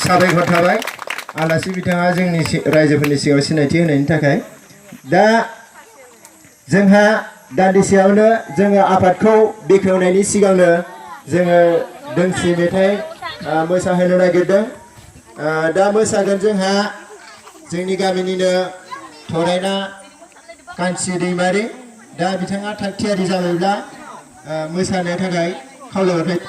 साबायखर थाबाय आलासि बिथाङा जोंनि रायजोफोरनि सिगाङाव सिनायथि होनायनि थाखाय। दा जोंहा दान्दिसेयावनो जोङो आफादखौ बेखेवनायनि सिगांनो जोङो दोंसे मेथाइ मोसाहोनो नागिरदों। दा मोसागोन जोंहा जोंनि गामिनिनो थरायना कान्थि दैमारि। दा बिथाङा थाग थियारि जाबायब्ला मोसानो थाखाय खावलायहरबाय।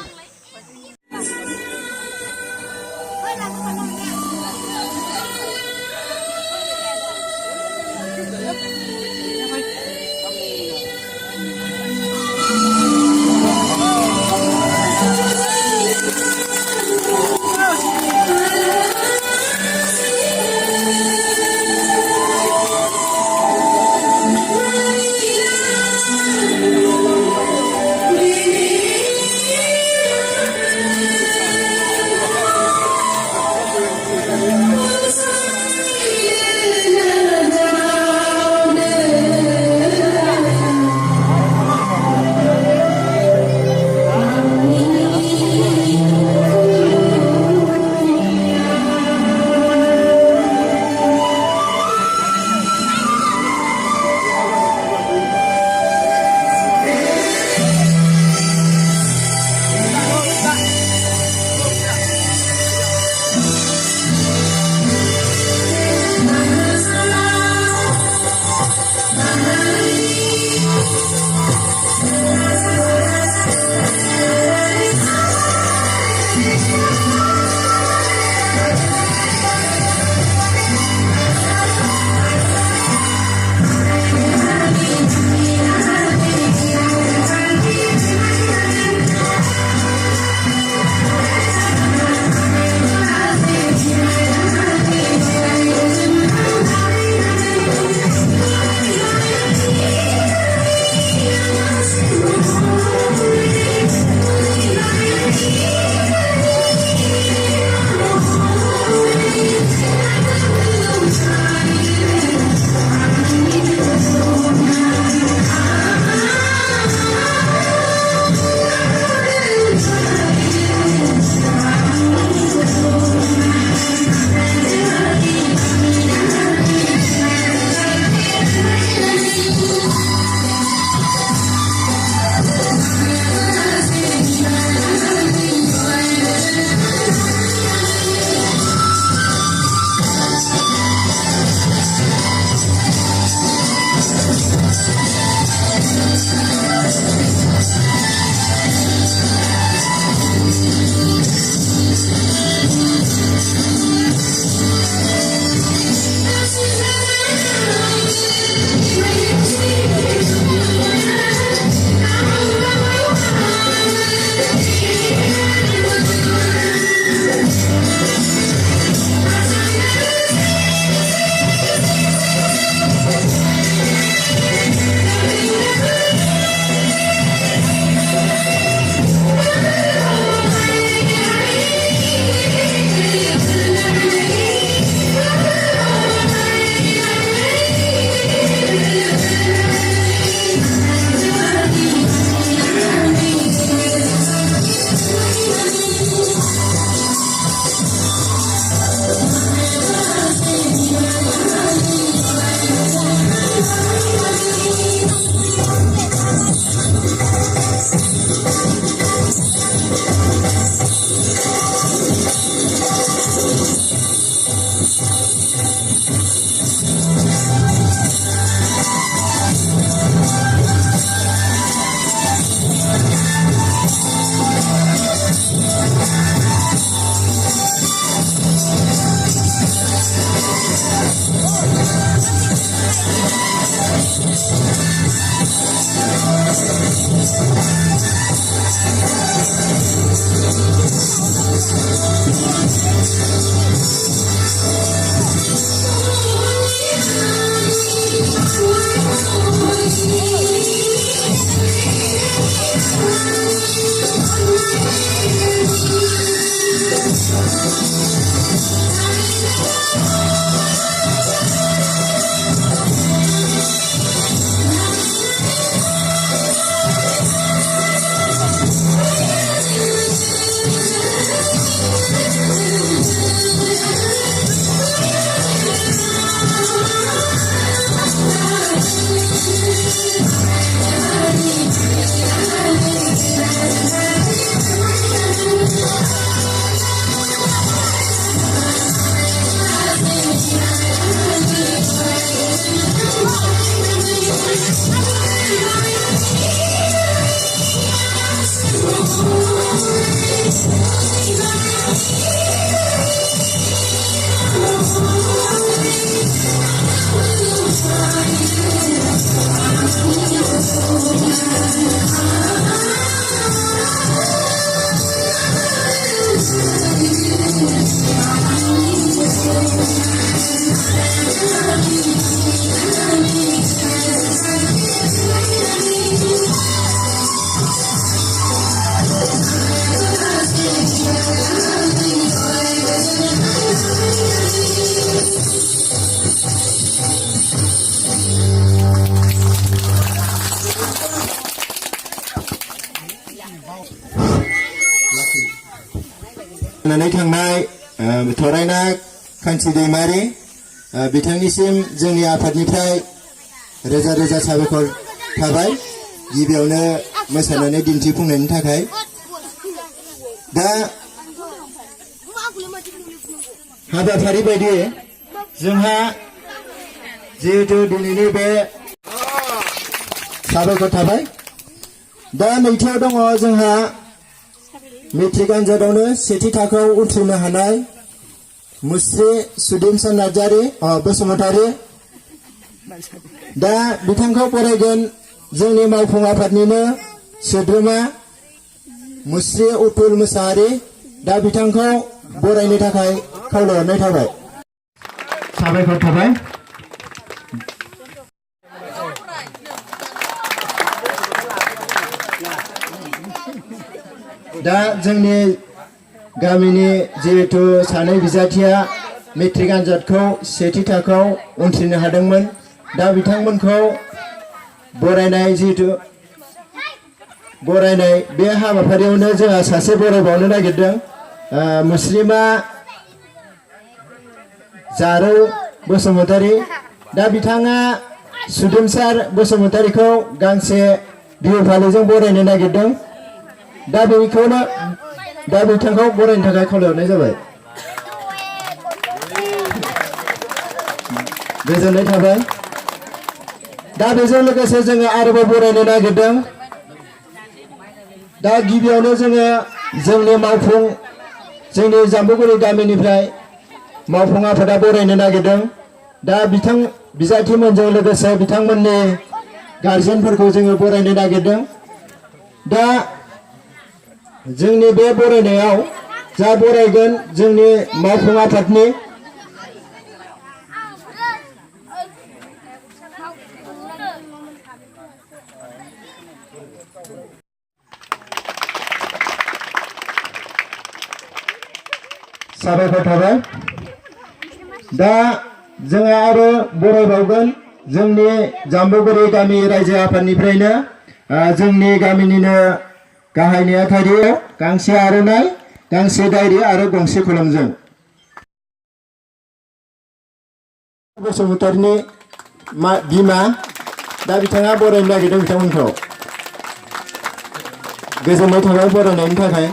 जानानै थांनाय थरायना खान्थि दैमारि बिथांनिसिम जोंनि आफादनिफ्राय रोजा रोजा साबायखर थाबाय गिबियावनो मोसानानै दिन्थिफुंनायनि थाखाय। दा हाबाफारि बायदियै जोंहा जिहेतु दिनैनि बे साबायखर थाबाय। दा नैथियाव दङ जोंहा मेट्रिक आनजादावनो सेथि थाखोआव उथ्रिनो हानाय मुस्रि सुदिमसा नार्जारि बसुमतारि। दा बिथांखौ बरायगोन जोंनि मावफुं आफादनिनो सोद्रोमा मुस्रि उथुल मोसाहारि। दा बिथांखौ बरायनो थाखाय खावलायहरनाय थाबाय। साबायखर थाबाय। दा जोंनि गामिनि जिहेतु सानै बिजाथिया मेट्रिक आनजादखौ सेथि थाखोआव उथ्रिनो हादोंमोन। दा बिथांमोनखौ बरायनाय जिहेतु बरायनाय बे हाबाफारियावनो जोंहा सासे बरायबावनो नागिरदों मुस्लिमा जारौ बसुमतारि। दा बिथाङा सुदिमसार बसुमतारिखौ गांसे बिहु फालिजों बरायनो नागिरदों। दा बेखौनो दा बिथांखौ बरायनो थाखाय खावलायहरनाय जाबाय। गोजोननाय थाबाय। दा बेजों लोगोसे जोङो आरोबाव बरायनो नागिरदों। दा गिबियावनो जोङो जोंनि मावफुं जोंनि जाम्बुगुरि गामिनिफ्राय मावफुं आफादा बरायनो नागिरदों। दा बिथां बिजाथिमोनजों लोगोसे बिथांमोननि गारजेनफोरखौ जोङो बरायनो नागिरदों। दा जोंनि बे बरायनायाव जा बरायगोन जोंनि मावफुं आफादनि साबायखर थाबाय। दा जोङो आरो बरायबावगोन जोंनि जाम्बुगुरि गामि रायजो आफादनिफ्रायनो जोंनि गामिनिनो गाहाय नेहाथारि गांसे आर'नाइ गांसे डायरि आरो गंसे कलमजों बसुमतारिनि बिमा। दा बिथाङा बरायनो नागिरदों बिथांमोनखौ। गोजोननाय थाबाय बरायनायनि थाखाय।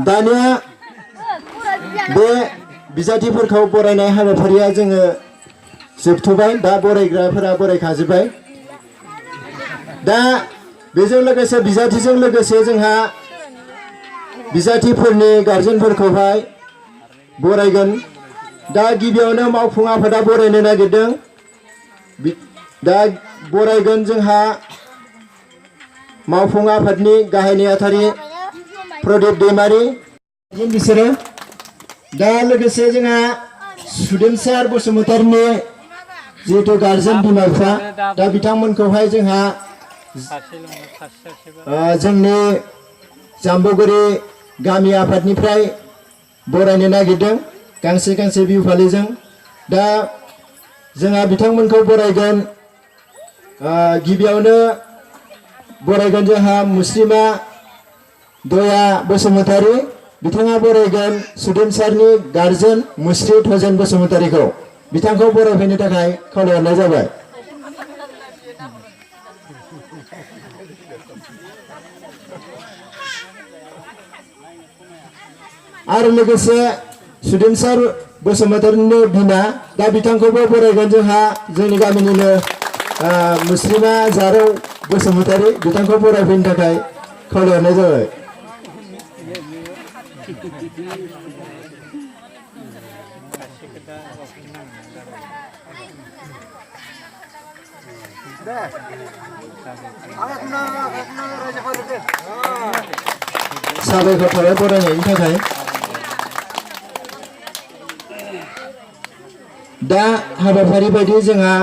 दानिया बे बिजाथिफोरखौ बरायनाय हाबाफारिया जोङो जोबथ'बाय। दा बरायग्राफोरा बरायखाजोब्बाय। दा बेजों लोगोसे बिजाथिजों लोगोसे जोंहा बिजाथिफोरनि गारजेनफोरखौहाय बरायगोन। दा गिबियावनो मावफुं आफादा बरायनो नागिरदों। दा बरायगोन जोंहा मावफुं आफादनि गाहाय नेहाथारि प्रदीप दैमारि बिसोरो। दा लोगोसे जोंहा सुदिमसार बसुमतारिनि जिहेतु गारजेन बिमा बिफा। दा बिथांमोनखौहाय जोंहा जोंनि जाम्बुगुरि गामि आफादनिफ्राय बरायनो नागिरदों गांसे गांसे बिहु फालिजों। दा जोंहा बिथांमोनखौ बरायगोन। गिबियावनो बरायगोन जोंहा मुस्लिमा दया बसुमतारि। बिथाङा बरायगोन सुदिमसारनि गारजेन मुस्रि थजेन बसुमतारिखौ। बिथांखौ बरायफैनो थाखाय खावलायहरनाय जाबाय। आरो लोगोसे सुदिमसार बसुमतारिनि बिमा। दा बिथांखौबो बरायगोन जोंहा जोंनि गामिनिनो मुस्लिमा जारौ बसुमतारि। बिथांखौ बरायफैनो थाखाय खावलायहरनाय जाबाय। साबायखर थाबाय बरायनायनि थाखाय। दा हाबाफारि बायदि जोंहा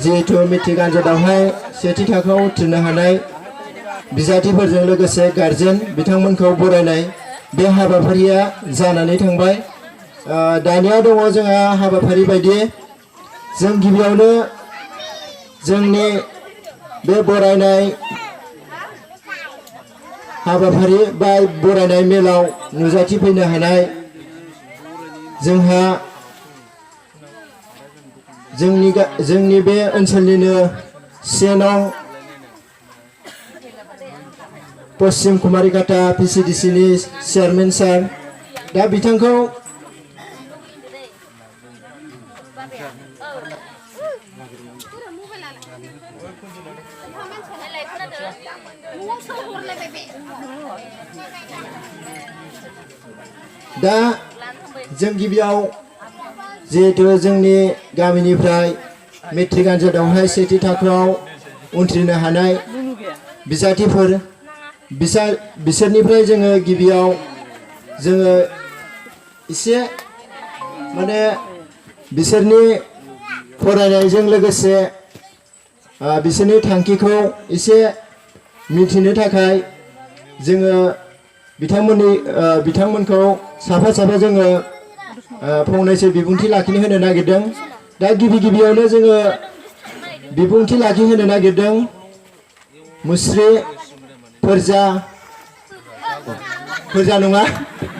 जिहेतु मेट्रिक आनजादावहाय सेथि थाखोआव उथ्रिनो हानाय बिजाथिफोरजों लोगोसे गारजेन बिथांमोनखौ बरायनाय बे हाबाफारिया जानानै थांबाय। दानिया दङ जोंहा हाबाफारि बायदि जों गिबियावनो जोंनि बे बरायनाय हाबाफारि बा बरायनाय मेलाव नुजाथिफैनो हानाय जोंहा जोंनि बे ओनसोलनिनो 1 नं पश्चिम कुमारिघाटा PCDCनि चेयारमेन सार दा बिथांखौ दा जों गिबियाव जिहेतु जोंनि गामिनिफ्राय मेट्रिक आनजादावहाय सेथि थाखोआव उथ्रिनो हानाय बिजाथिफोर बिसोरनिफ्राय जोङो गिबियाव जोङो एसे माने बिसोरनि फरायनायजों लोगोसे बिसोरनि थांखिखौ एसे मिथिनो थाखाय जोङो बिथांमोनखौ साफा जोङो फंनैसो बिबुंथि लाखिनो होनो नागिरदों। दा गिबियावनो जोङो बिबुंथि लाखिहोनो नागिरदों मुस्रि फोरजा नङा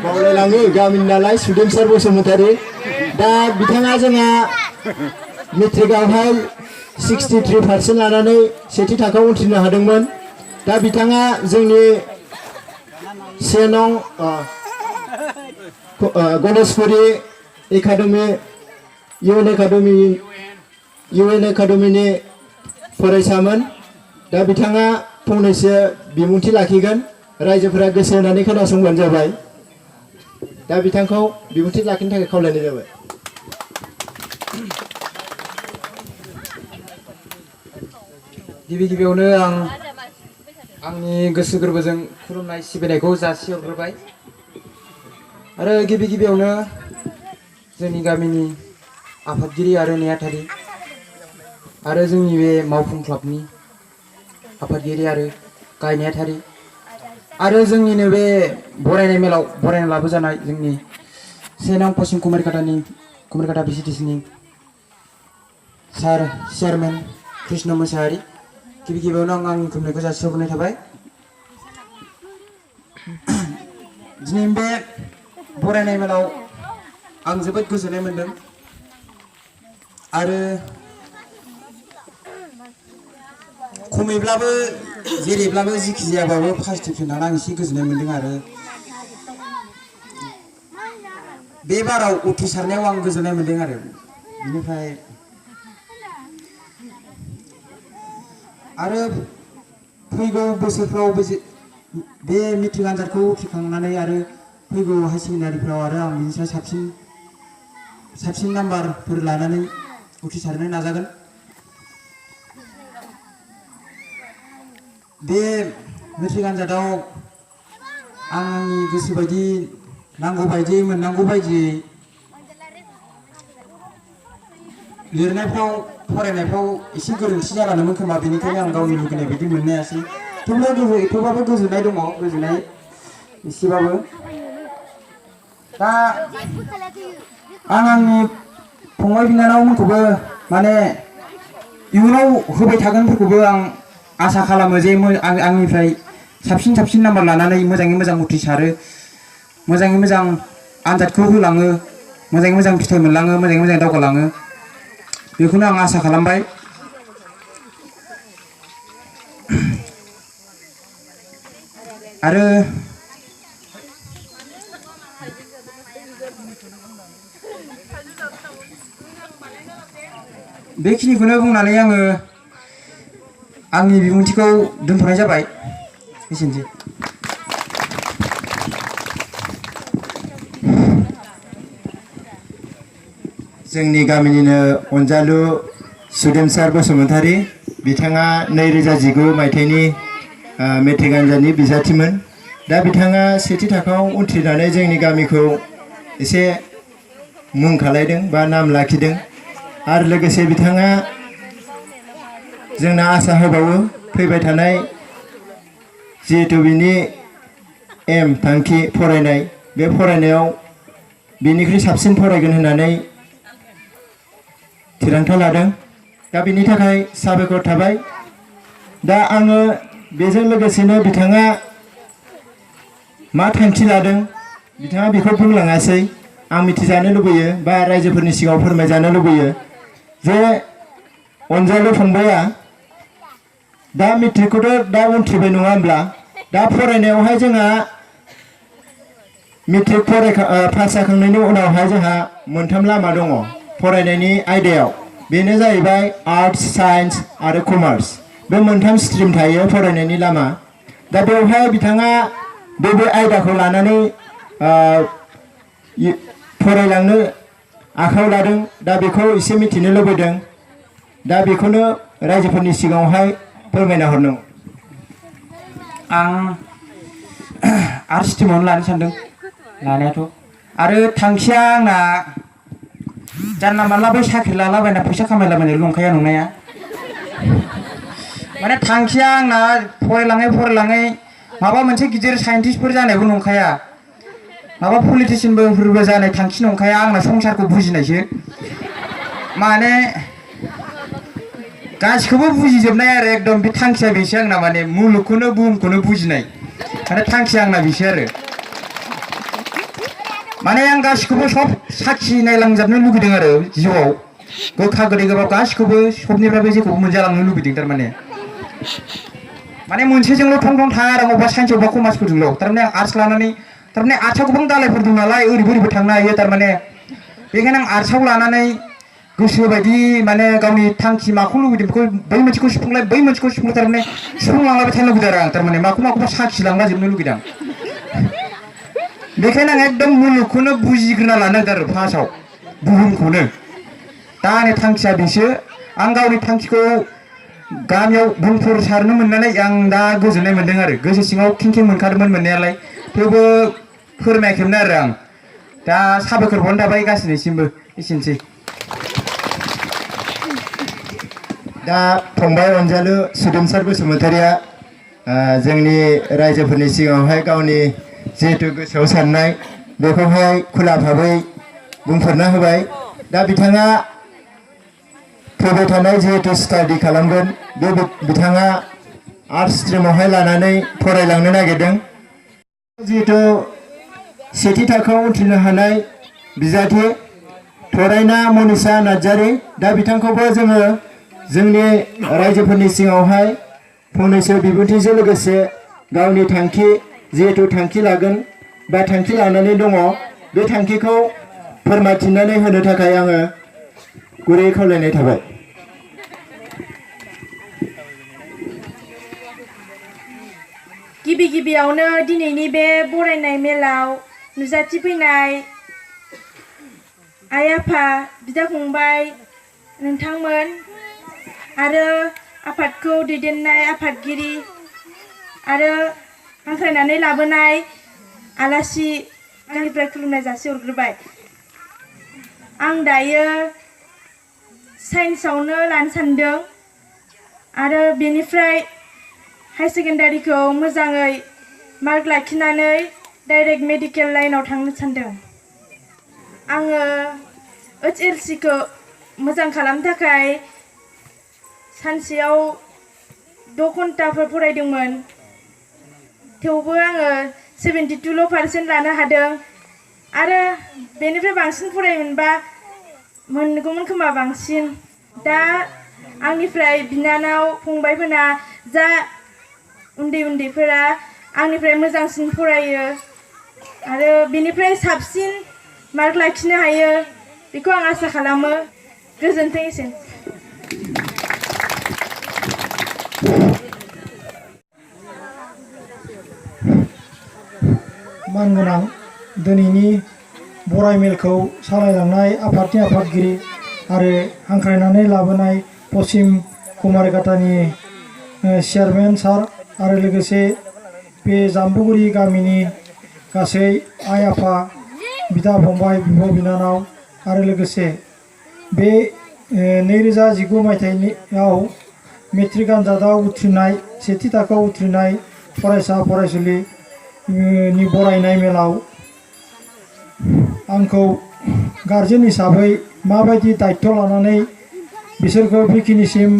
बावलायलाङो गामिनि नालाय सुदेमसार बसुमतारी दा बिथाङा जोंहा मेट्रिकआवहाय 63% लानानै सेथि थाखोआव उथ्रिनो हादोंमोन। दा बिथाङा जोंनि 1 नं गणेशपुरी एकाडेमी UN एकाडेमीनि फरायसामोन। दा बिथाङा फंनैसो बिबुंथि लाखिगोन रायजोफोरा गोसो होनानै खोनासंबानो जाबाय। दा बिथांखौ बिबुंथि लाखिनो थाखाय खावलायनाय जाबाय। गिबियावनो आं आंनि गोसो गोरबोजों खुलुमनाय सिबिनायखौ जासिहरग्रोबाय आरो गिबियावनो जोंनि गामिनि आफादगिरि आरो नेहाथारि आरो जोंनि बे मावफुं क्लाबनि आफादगिरि आरो गाहाय नेहाथारि आरो जोंनिनो बे बरायनाय मेलाव बरायना लाबोजानाय जोंनि 1 नं पश्चिम कुमारिघाटा PCDCनि सार चेयारमेन कृष्ण मोसाहारि गिबियावनो आं आंनि खुलुमनायखौ जासिहरनाय थाबाय। दिनै बे बरायनाय मेलाव आं जोबोद गोजोननाय मोनदों आरो खमैब्लाबो जेरैब्लाबो जिखि जायाबाबो फार्स्ट डिभिजन लानानै आं एसे गोजोननाय मोनदों आरो बे बाराव उथ्रिसारनायाव आं गोजोननाय मोनदों आरो बेनिफ्राय आरो फैगौ बोसोरफ्राव बे मेट्रिक आनजादखौ उथ्रिखांनानै आरो फैगौ हाई सेकेन्डारिफ्राव आरो आं बिनिफ्राय साबसिन नाम्बारफोर लानानै उथ्रिसारनो नाजागोन। बे मेट्रिक आनजादाव आं आंनि गोसो बायदि नांगौ बायदियै मोननांगौ बायदियै लिरनायफ्राव फरायनायफ्राव एसे गोरोन्थि जालांदोंमोन खोमा बेनिखायनो आं गावनि लुगैनाय बायदि मोननो हायासै। थेवब्लाबो गोजोननाय दङ गोजोननाय एसेबाबो। दा आं आंनि फंबाय बिनानावमोनखौबो माने इयुनाव होबाय थागोनफोरखौबो आं आसा खालामो जे आंनिफ्राय साबसिन नाम्बार लानानै मोजाङै मोजां उथ्रिसारो मोजाङै मोजां आनजादखौ होलाङो मोजाङै मोजां फिथाइ मोनलाङो मोजाङै मोजां दावगालाङो बेखौनो आं आसा खालामबाय। आरो बेखिनिखौनो बुंनानै आङो आंनि बिबुंथिखौ दोनथ'नाय जाबाय। एसेनोसै। जोंनि गामिनिनो अनजालु सुदेमसार बसुमतारी बिथाङा 2019 मायथाइनि मेट्रिक आनजादनि बिजाथिमोन। दा बिथाङा सेथि थाखोआव उथ्रिनानै जोंनि गामिखौ एसे मुं खालायदों बा नाम लाखिदों आरो लोगोसे बिथाङा जोंना आसा होबावो फैबाय थानाय जिहेतु बिनि एम थांखि फरायनाय बे फरायनायाव बिनिख्रुइ साबसिन फरायगोन होननानै थिरांथा लादों। दा बिनि थाखाय साबायखर थाबाय। दा आङो बेजों लोगोसेनो बिथाङा मा थांखि लादों बिथाङा बेखौ बुंलाङासै। आं मिथिजानो लुबैयो बा रायजोफोरनि सिगाङाव फोरमायजानो लुबैयो जे अनजालु फंबाया दा मेट्रिकखौथ' दा उनथ्रिबाय नङा होमब्ला? दा फरायनायावहाय जोंहा मेट्रिक पास जाखांनायनि उनावहाय जोंहा मोनथाम लामा दङ फरायनायनि आयदायाव। बेनो जाहैबाय आर्ट्स, साइन्स आरो कमार्स। बे मोनथाम स्ट्रिम थायो फरायनायनि लामा। दा बेवहाय बिथाङा बे आयदाखौ लानानै फरायलांनो आखायाव लादों। दा बेखौ एसे मिथिनो लुबैदों। दा बेखौनो रायजोफोरनि सिगाङावहाय फोरमायना हरनो। आं आर्ट्स स्ट्रिमावनो लानो सानदों लानायाथ'। आरो थांखिया आंना जानला मानला बै साख्रि लालाबायना फैसा खामायलाबायनाय नंखाया नंनाया। माने थांखिया आंना फरायलाङै माबा मोनसे गिदिर साइन्टिस्टफोर जानायबो नंखाया, माबा पलिटिशियानफोरबो जानाय थांखि नंखाया। आंना संसारखौ बुजिनायसो। माने गासिखौबो बुजिजोबनाय आरो एकदम बे थांखिया बेसो आंना। माने मुलुगखौनो बुहुमखौनो बुजिनाय माने थांखिया आंना बेसो आरो। माने आं गासिखौबो सब साखि नायलांजोबनो लुगैदों आरो जिउआव। गोखा गोदै गोबाब गासिखौबो सबनिफ्रायबो जेखौबो मोनजालांनो लुगैदों थारमाने। माने मोनसेजोंल' थं थं थाङा आरो अबेबा साइन्स अबेबा कमार्सफोरजोंल'। थारमाने आं आर्ट्स लानानै थारमाने आर्ट्सआव गोबां दालायफोर दं नालाय ओरैबो थांनो हायो थारमाने। बेखायनो आं आर्ट्सआव लानानै गोसो बायदि माने गावनि थांखि माखौ लुबैदों बेखौ बै मोनसेखौ सुफुंलाय बै मोनसेखौ सुफुंलाय थारमाने सुफुंलांलायबाय थानो लुगैदों आरो आं। थारमाने माखौबा साखिलांला जोबनो लुगैदों आं। बेखायनो आं एकदम मुलुगखौनो बुजिग्रोना लानो नागिरदों आरो फार्स्टआव बुहुमखौनो। दा आंनि थांखिया बेसो। आं गावनि थांखिखौ गामियाव बुंफोर सारनो मोननानै आं दा गोजोननाय मोन्दों आरो। गोसो सिङाव खिं मोनखादोंमोन मोननायालाय, थेवबो फोरमायाखैमोन आरो आं। दा साबायखर बावनाय थाबाय गासैनिसिमबो। एसेनोसै। दा फंबाय अनजालु सोदोमसार बसुमतारिया जोंनि रायजोफोरनि सिगाङावहाय गावनि जिहेतु गोसोआव साननाय बेखौहाय खुला भाबै बुंफोरना होबाय। दा बिथाङा फैबाय थानाय जिहेतु स्टाडि खालामगोन बे बिथाङा आर्ट्स स्ट्रिमावहाय लानानै फरायलांनो नागिरदों। जिहेतु सेथि थाखोआव उथ्रिनो हानाय बिजाथि थरायना मनिसा नार्जारि, दा बिथांखौबो जोङो जोंनि रायजोफोरनि सिगाङावहाय फंनैसो बिबुंथिजों लोगोसे गावनि थांखि जिहेतु थांखि लागोन बा थांखि लानानै दङ बे थांखिखौ फोरमायथिनानै होनो थाखाय आङो गुरै खावलायनाय थाबाय। गिबियावनो दिनैनि बे बरायनाय मेलाव नुजाथिफैनाय आइ आफा बिदा फंबाय नोंथांमोन आरो आफादखौ दैदेननाय आफादगिरि आरो हांख्रायनानै लाबोनाय आलासि आंनिफ्राय खुलुमनाय जासिहरग्रोबाय। आं दायो साइन्सआवनो लानो सानदों आरो बेनिफ्राय हाई सेकेन्डारिखौ मोजाङै मार्क लाखिनानै डाइरेक्ट मेडिकेल लाइनाव थांनो सानदों। आङो HLC-खौ मोजां खालामनो थाखाय सानसेयाव 6 घन्टाफोर फरायदोंमोन, थेवबो आङो 72% लानो हादों। आरो बेनिफ्राय बांसिन फरायमोनबा मोनगौमोन खोमा बांसिन। दा आंनिफ्राय बिनानाव फंबायफोरा जा उन्दैफोरा आंनिफ्राय मोजांसिन फरायो आरो बेनिफ्राय साबसिन मार्क लाखिनो हायो बेखौ आं आसा खालामो। गोजोनथों एसेनो। मानगोनां दिनैनि बराय मेलखौ सालायलांनाय आफादनि आफादगिरि आरो हांख्रायनानै लाबोनाय पश्चिम कुमारिघाटानि चेयारमेन सार आरो लोगोसे बे जाम्बुगुरि गामिनि गासै आइ आफा बिदा फंबाय बिब' बिनानाव आरो लोगोसे बे 2019 मायथाइयाव मेट्रिक आनजादाव उथ्रिनाय सेथि थाखोआव उथ्रिनाय फरायसा फरायसुलिनि बरायनाय मेलाव आंखौ गार्जेन हिसाबै माबायदि दायित्व लानानै बिसोरखौ बेखिनिसिम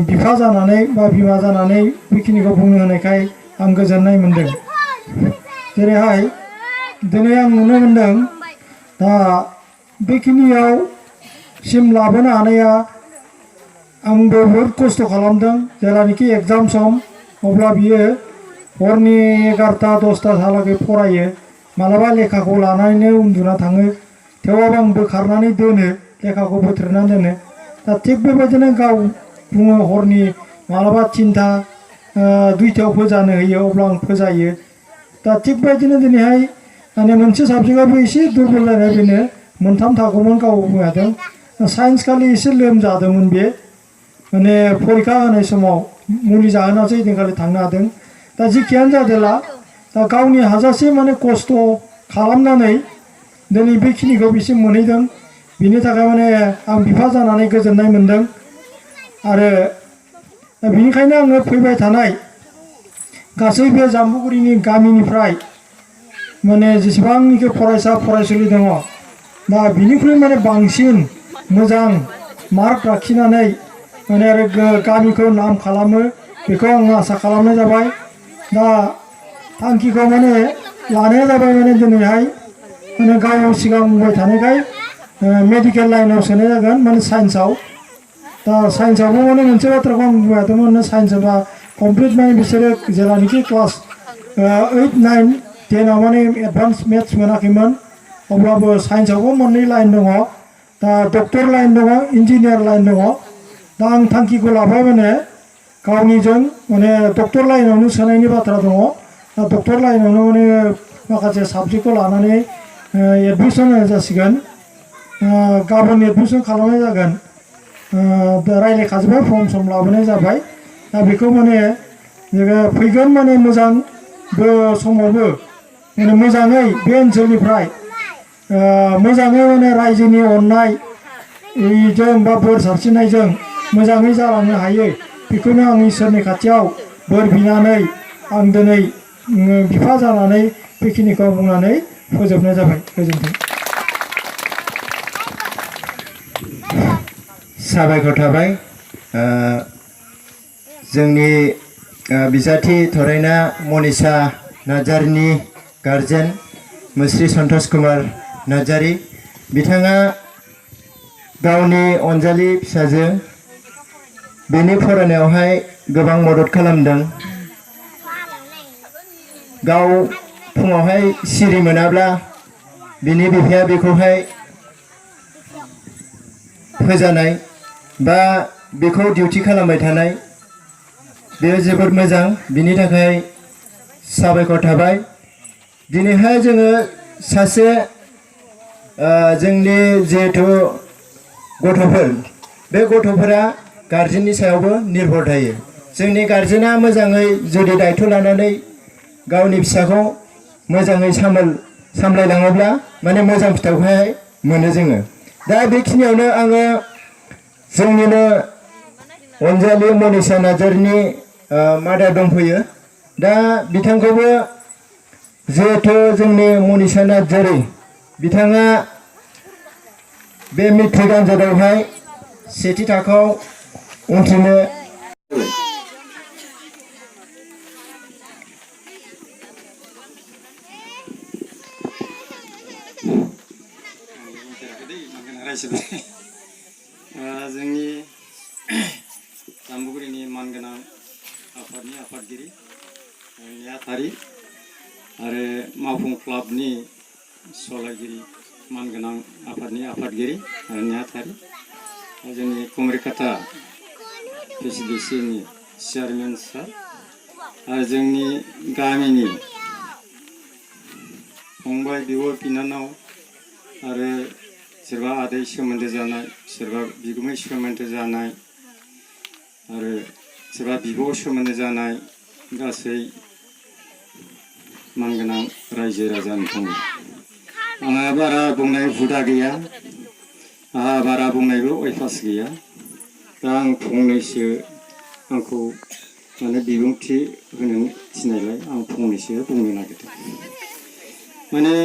बिफा जानानै बा बिमा जानानै बेखिनिखौ बुंनो होनायखाय आं गोजोननाय मोन्दों। जेरैहाय दिनै आं नुनो मोनदों दा बेखिनियाव सिम लाबोनो हानाया आंबो बहुद खस्थ' खालामदों जेलानाखि एग्जाम सम अब्ला बियो हरनि 11टा 10टाहालागै फरायो मालाबा लेखाखौ लानानैनो उन्दुना थाङो थेवबाबो आं बोखारनानै दोनो लेखाखौ बोथ्रोदनानै दोनो दा थिग बेबायदिनो गाव बुङो हरनि मालाबा 3टा 2टायाव फोजानो होयो अब्ला आं फोजायो दा थिग बेबायदिनो दिनैहाय माने मोनसे साबजेक्टआबो एसे दुरबल जानाय बेनो मोनथाम थाखोमोन गाव बुंदों साइन्स खालि एसे लोमजादोंमोन बे माने फरिखा होनाय समाव मुलि जाहोनासो ओइदिनखालि थांनो हादों दा जिखियानो जादोला दा गावनि हाजासे माने खस्थ' खालामनानै दिनै बेखिनिखौ बिसिम मोनहैदों बिनि थाखाय माने आं बिफा जानानै गोजोननाय मोनदों आरो बिनिखायनो आङो फैबाय थानाय गासैबो जाम्बुगुरिनि गामिनिफ्राय माने जेसेबांनिखि फरायसा फरायसुलि दङ दा बिनिख्रुइ माने बांसिन मोजां मार्क लाखिनानै माने आरो गामिखौ नाम खालामो बेखौ आं आसा खालामनाय जाबाय दा थांखिखौ माने लानाया जाबाय माने दिनैहाय माने गाव सिगां बुंबाय थानायखाय मेडिकेल लाइनाव सोनाय जागोन माने साइन्सआव दा साइन्सआवबो माने मोनसे बाथ्राखौ आं बुंबाय थादोंमोन साइन्सआवबा कमप्लिट माने बिसोरो जेलानाखि क्लास 8, 9, 10आव माने एडभान्स मेथ्स मोनाखैमोन अब्लाबो साइन्सआवबो मोननै लाइन दङ दा डक्टर लाइन दङ इन्जिनियार लाइन दङ दा आं थांखिखौ लाबाय माने गावनिजों माने डक्टर लाइनावनो सोनायनि बाथ्रा दङ दा डक्टर लाइनावनो माने माखासे साबजेक्टखौ लानानै एडमिसन होनाय जासिगोन गाबोन एडमिसन खालामनाय जागोन रायज्लायखाजोब्बाय फर्म सम लाबोनाय जाबाय दा बेखौ माने फैगोन माने मोजां समावबो माने मोजाङै बे ओनसोलनिफ्राय मोजाङै माने रायजोनि अननायजों बा बोर सारस्रिनायजों मोजाङै जालांनो हायो बेखौनो आं इसोरनि खाथियाव बोर बिनानै आं दिनै बिफा जानानै बेखिनिखौ बुंनानै फोजोबनाय जाबाय गोजोन्थों साबायखर थाबाय जोंनि बिजाथि थरायना मनिषा नार्जारिनि गार्जेन मुस्रि सन्तोष कुमार नार्जारि बिथाङा गावनि अनजालि फिसाजो बेनि फरायनायावहाय गोबां मदद खालामदों गाव फुङावहाय सिरि मोनाब्ला बिनि बिफाया बेखौहाय फोजानाय बा बेखौ डिउटि खालामबाय थानाय बेयो जोबोद मोजां बिनि थाखाय साबायखर थाबाय दिनैहाय जोङो सासे जोंनि जिहेथु गथ'फोर बे गथ'फोरा गार्जेननि सायावबो निर्भर थायो जोंनि गार्जेना मोजाङै जुदि दायथ' लानानै गावनि फिसाखौ मोजाङै सामलायलाङोब्ला माने मोजां फिथाइखौहाय मोनो जोङो दा बेखिनियावनो आङो जोंनिनो अनजालि मनिषा नार्जारिनि मादार दंफैयो दा बिथांखौबो जिहेथु जोंनि मनिषा नार्जारि बिथाङा बे मेट्रिक आनजादावहाय सेथि थाखोआव उथ्रिनो जोंनि जाम्बुगुरिनि मानगोनां आफादनि आफादगिरि नेहाथारि आरो मावफुं क्लाबनि सलायगिरि मानगोनां आफादनि आफादगिरि आरो नेहाथारि जोंनि कुमारिकाटा PCDC-नि चेयारमेन सार आरो जोंनि गामिनि फंबाय बिब' बिनानाव आरो सोरबा आदै सोमोन्दो जानाय सोरबा बिगुमै सोमोन्दो जानाय आरो सोरबा बिब' सोमोन्दो जानाय गासै मानगोनां रायजो राजानि फंबाय आंहा बारा बुंनाय हुदा गैया आंहा बारा बुंनायबो अयभास गैया दा आं फंनैसो आंखौ माने बिबुंथि होनो थिननायलाय आं फंनैसो बुंनो नागिरदों माने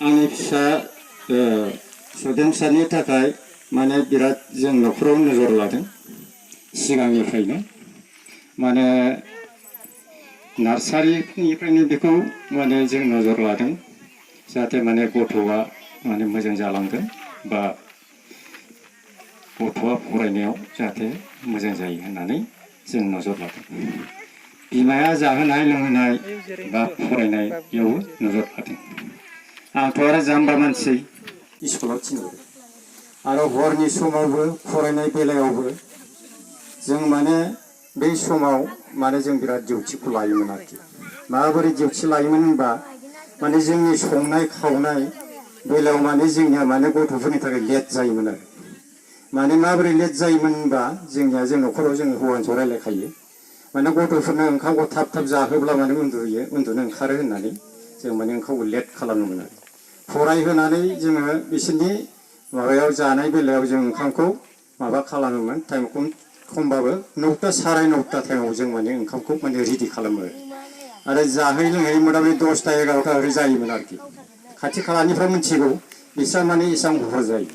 आंनि फिसा सोद्रोमसानि थाखाय माने बिराद जों न'खराव नोजोर लादों सिगांनिफ्रायनो माने नार्सारिनिफ्रायनो बेखौ माने जों नजर लादों जाहाथे माने गथ'आ माने मोजां जालांगोन बा गथ'आ फरायनायाव जाहाथे मोजां जायो होननानै जों नजर लादों बिमाया जाहोनाय लोंहोनाय बा फरायनायाव नजर लादों आंथ' आरो जाम्बा मानसि स्कुलाव थिनहरो आरो हरनि समावबो फरायनाय बेलायावबो जों माने बै समाव माने जों बिराद डिउटिखौ लायोमोन आरोखि माबोरै डिउटि लायोमोन होनबा माने जोंनि संनाय खावनाय बेलायाव माने जोंनिया माने गथ'फोरनि थाखाय लेट जायोमोन आरो माने माबोरै लेट जायोमोन होनबा जोंनिया जों न'खराव जोङो हौवा हिनजाव रायलायखायो माने गथ'फोरनो ओंखामखौ थाब थाब जाहोब्ला माने उन्दुनो ओंखारो होननानै जों माने ओंखामखौ लेट खालामोमोन आरो फरायहोनानै जोङो बिसोरनि माबायाव जानाय बेलायाव जों ओंखामखौ माबा खालामोमोन टाइम खमबाबो 9टा साराय 9टा टाइमाव जों माने ओंखामखौ माने रेडि खालामो आरो जाहै लोंहै मथा-मथि 10टा 11टा ओरै जायोमोन आरोखि खाथि खालानिफ्राय मिथिगौ बिस्रा माने एसेबां हर जायो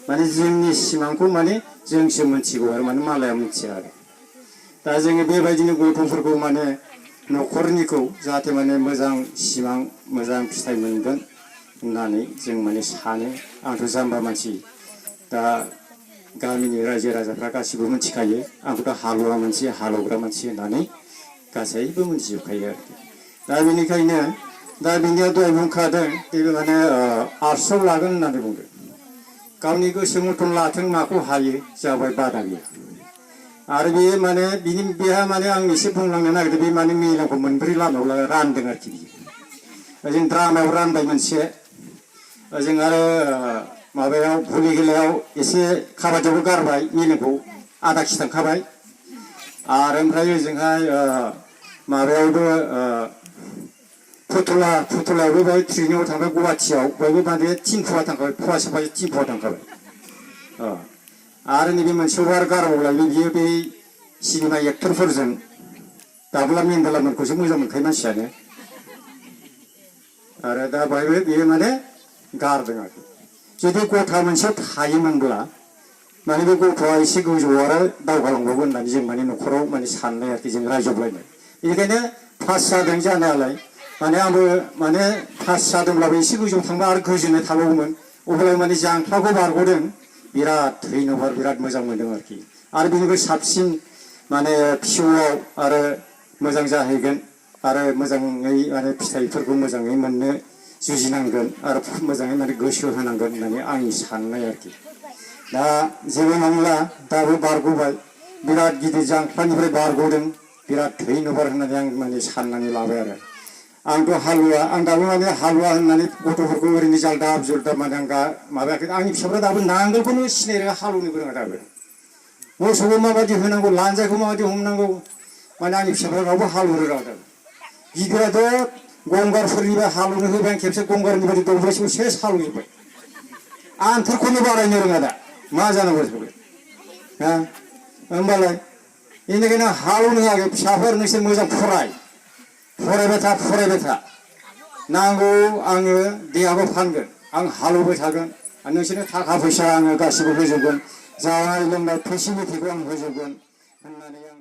माने जोंनि सिमांखौ माने जोंसो मिथिगौ आरो माने मालाया मिथिया आरो दा जोङो बेबायदिनो गथ'फोरखौ माने न'खरनिखौ जाहाथे माने मोजां सिमां मोजां फिथाइ मोनगोन होननानै जों माने सानो आंथ' जाम्बा मानसि दा गामिनि रायजो राजाफ्रा गासिबो मिथिखायो आंखौथ' हालुवा मानसि हालौग्रा मानसि होननानै गासैबो मिथिजोबखायो आरोखि दा बेनिखायनो दा बिनिया दहाय बुंखादों बे माने आर्ट्सआव लागोन होननानै बुंदों गावनि गोसो मथन लाथों माखौ हायो जाबाय बादा गैया आरो बे माने बेहा माने आं एसे बुंलांनो नागिरदों बे माने मेलाखौ मोनब्रै लामायाव रानदों आरोखि बियो जों द्रामायाव रानबाय मोनसे जों आरो माबायाव भलि खेलायाव एसे काबादियावबो गारबाय मेलेमखौ आदा खिथांखाबाय आरो ओमफ्राय ओजोंहाय माबायावबो फुथुलायावबो बेहाय ट्रेनिङाव थांबाय गुवाहाटियाव बयबो माने 3 फुवा थांखाबाय फुवासे 3 फुवा थांखाबाय आरो नैबे मोनसेयावबो आरो गारबावलायनो बियो बे सिनेमा एक्टरफोरजों दाब्ला मेन्देलामोनखौसो मोजां मोनखायो मानसियानो आरो दा बेहायबो बियो माने गारदों आरोखि जुदि गथा मोनसेयाव थायोमोनब्ला माने बे गथ'आ एसे गोजौआव आरो दावगालांबावगोन होननानै जों माने न'खराव माने साननाय आरोखि जों रायजोब्लायनाय बेनिखायनो पास जादों जानायालाय माने आंबो माने पास जादोंब्लाबो एसे गोजौआव थांबा आरो गोजोननाय थाबावोमोन अब्ला माने जांख्लाखौ बारग'दों बिराद धैनबाद बिराद मोजां मोनदों आरोखि आरो बेनिफ्राय साबसिन माने फिउआव आरो मोजां जाहैगोन आरो मोजाङै माने फिथाइफोरखौ मोजाङै मोननो जुजिनांगोन आरो मोजाङै माने गोसो होनांगोन होननानै आंनि साननाय आरोखि दा जेबो नंला दाबो बारग'बाय बिराद गिदिर जांख्लानिफ्राय बारग'दों बिराद धैनबाद होननानै आं माने साननानै लाबाय आरो आंथ' हालुवा आं दाबो माने हालुवा होननानै गथ'फोरखौ ओरैनो जालदाब जुलदाब माने आं माबायाखै आंनि फिसाफ्रा दाबो नांगोलखौनो सिनाय रोङा हालौनोबो रोङा दाबो मोसौखौ माबायदि होनांगौ लानजायखौ माबायदि हमनांगौ माने आंनि फिसाफ्रा रावबो हालौनो रोङा दाबो गिदिराथ' गंगारफोरनिबा हालौनो होबाय खेबसे गंगारनि बायदि दब्लायसेखौ सेस हालौजोब्बाय आन्थुरखौनो बारायनो रोङा दा मा जानांगौ जोबबाय होमबालाय बेनिखायनो हालौनो होआखै फिसाफोर नोंसोर मोजां फरायबाय था नांगौ आङो देहाखौ फानगोन आं हालौबाय थागोन नोंसोरनो थाखा फैसा आङो गासिबो होजोबगोन जानाय लोंनाय फेसिलिटिखौ आं होजोबगोन होननानै आं